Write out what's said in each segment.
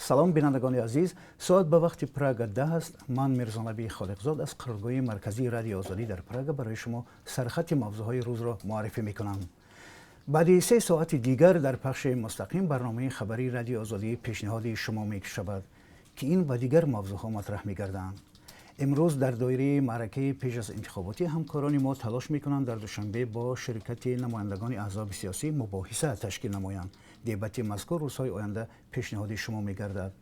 Салом, бинандагони азиз. Соат ба вақти Прага 10 аст. Ман Мирзонаби Холиқзод аз қароргоҳи марказии Радиои Озодӣ дар Прага барои шумо сархати мавзӯъҳои рӯзро муаррифӣ мекунам. Баъди 3 соати дигар дар пахши мустақим барномаи хабарии Радиои Озодӣ пешниҳоди шумо мешавад, ки ин ва дигар мавзӯъҳо матраҳ мегарданд. Имрӯз дар доираи маъракаи пеш аз интихоботӣ ҳамкорони мо талош мекунанд дар Душанбе бо ширкати намояндагони аҳзоби сиёсӣ мубоҳиса ташкил намоянд. Дебати мазкур рӯзҳои оянда пешниҳоди шумо мегардад.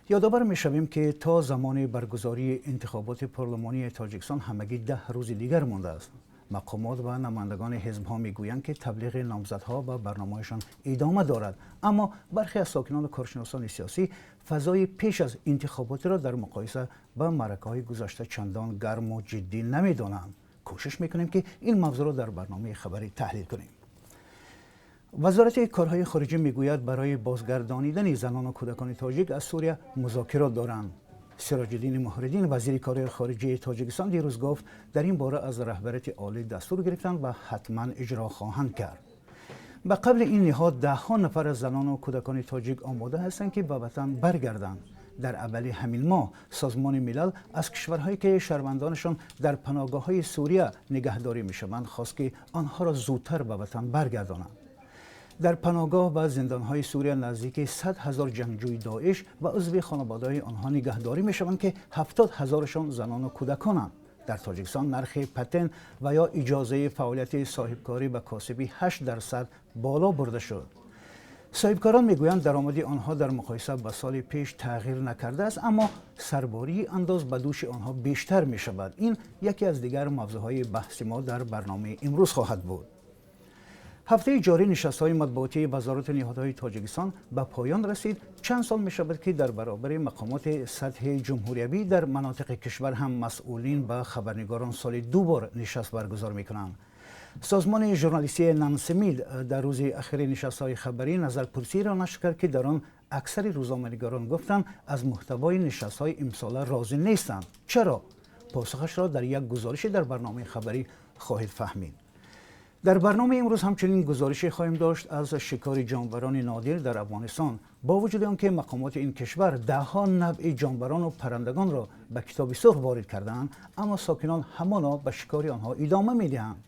Ёдовар мешавем, ки то замони баргузории интихоботи парлумонии Тоҷикистон ҳамагӣ 10 рӯзи дигар мондааст. Мақомот ва намояндагони ҳизбҳо мегӯянд, ки таблиғи номзадҳо ва барномаҳояшон идома дорад, аммо бархе аз сокинону коршиносони сиёсӣ фазои пеш аз интихоботиро дар муқоиса ба маъракаҳои гузашта чандон гарму ҷиддӣ намедонанд. Кӯшиш мекунем, ки ин мавзӯъро дар барномаи хабарӣ таҳлил кунем. Вазорати корҳои хориҷӣ мегӯяд, барои бозгардонидани занону кӯдакони тоҷик аз Сурия музокирот доранд. Сироҷиддини Муҳриддин, вазири корҳои хориҷии Тоҷикистон, дирӯз гуфт, дар ин бора аз раҳбарияти олӣ дастур гирифтанд ва ҳатман иҷро хоҳанд кард. Ба қавли ин ниҳод, даҳҳо нафар аз занону кӯдакони тоҷик омода ҳастанд, ки ба ватан баргарданд. Дар аввали ҳамин моҳ Созмони Милал аз кишварҳое, ки шаҳрвандонашон дар паноҳгоҳҳои Сурия нигаҳдорӣ мешаванд, хост, ки онҳоро зудтар ба ватан баргардонанд. Дар паноҳгоҳ ва зиндонҳои Сурия наздики 100 000 ҷангҷӯи Доиш ва узви хонаводаҳои онҳо нигаҳдорӣ мешаванд, ки 70 ҳазорашон занону кӯдаконанд. Дар Тоҷикистон нархи патент ва ё иҷозаи фаъолияти соҳибкорӣ ва косибӣ 8% боло бурда шуд. Соҳибкорон мегӯянд, даромади онҳо дар муқоиса ба соли пеш тағйир накардааст, аммо сарбории андоз ба дӯши онҳо бештар мешавад. Ин яке аз дигар мавзӯъҳои баҳси мо дар барномаи имрӯз хоҳад буд. Ҳафтаи ҷорӣ нишастҳои матбуотии вазорату ниҳодҳои Тоҷикистон ба поён расид. Чанд сол мешавад, ки дар баробари мақомоти сатҳи ҷумҳуриявӣ дар манотиқи кишвар ҳам масъулин ба хабарнигорон соли ду бор нишаст баргузор мекунанд. Созмони журналистии НАНСМИД дар рӯзи ахири нишастҳои хабарӣ назарпурсиро нашр кард, ки дар он аксари рӯзноманигорон гуфтанд, аз муҳтавои нишастҳои имсола розӣ нестанд. Чаро? Посухашро дар як гузориши дар барномаи хабарӣ хоҳед фаҳмид. Дар барномаи имрӯз ҳамчунин гузорише хоҳем дошт аз шикори ҷонварони нодир дар Афғонистон. Бо вуҷуди он ки мақомоти ин кишвар даҳҳо навъи ҷонварону паррандагонро ба Китоби сурх ворид кардаанд, аммо сокинон ҳамоно ба шикори онҳо идома медиҳанд.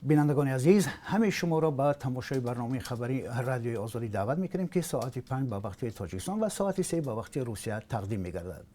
Бинандагони азиз, ҳамаи шуморо ба тамошои барномаи хабарии Радиои Озодӣ даъват мекунем, ки соати 5 ба вақти Тоҷикистон ва соати 3 ба вақти Русия тақдим мегардад.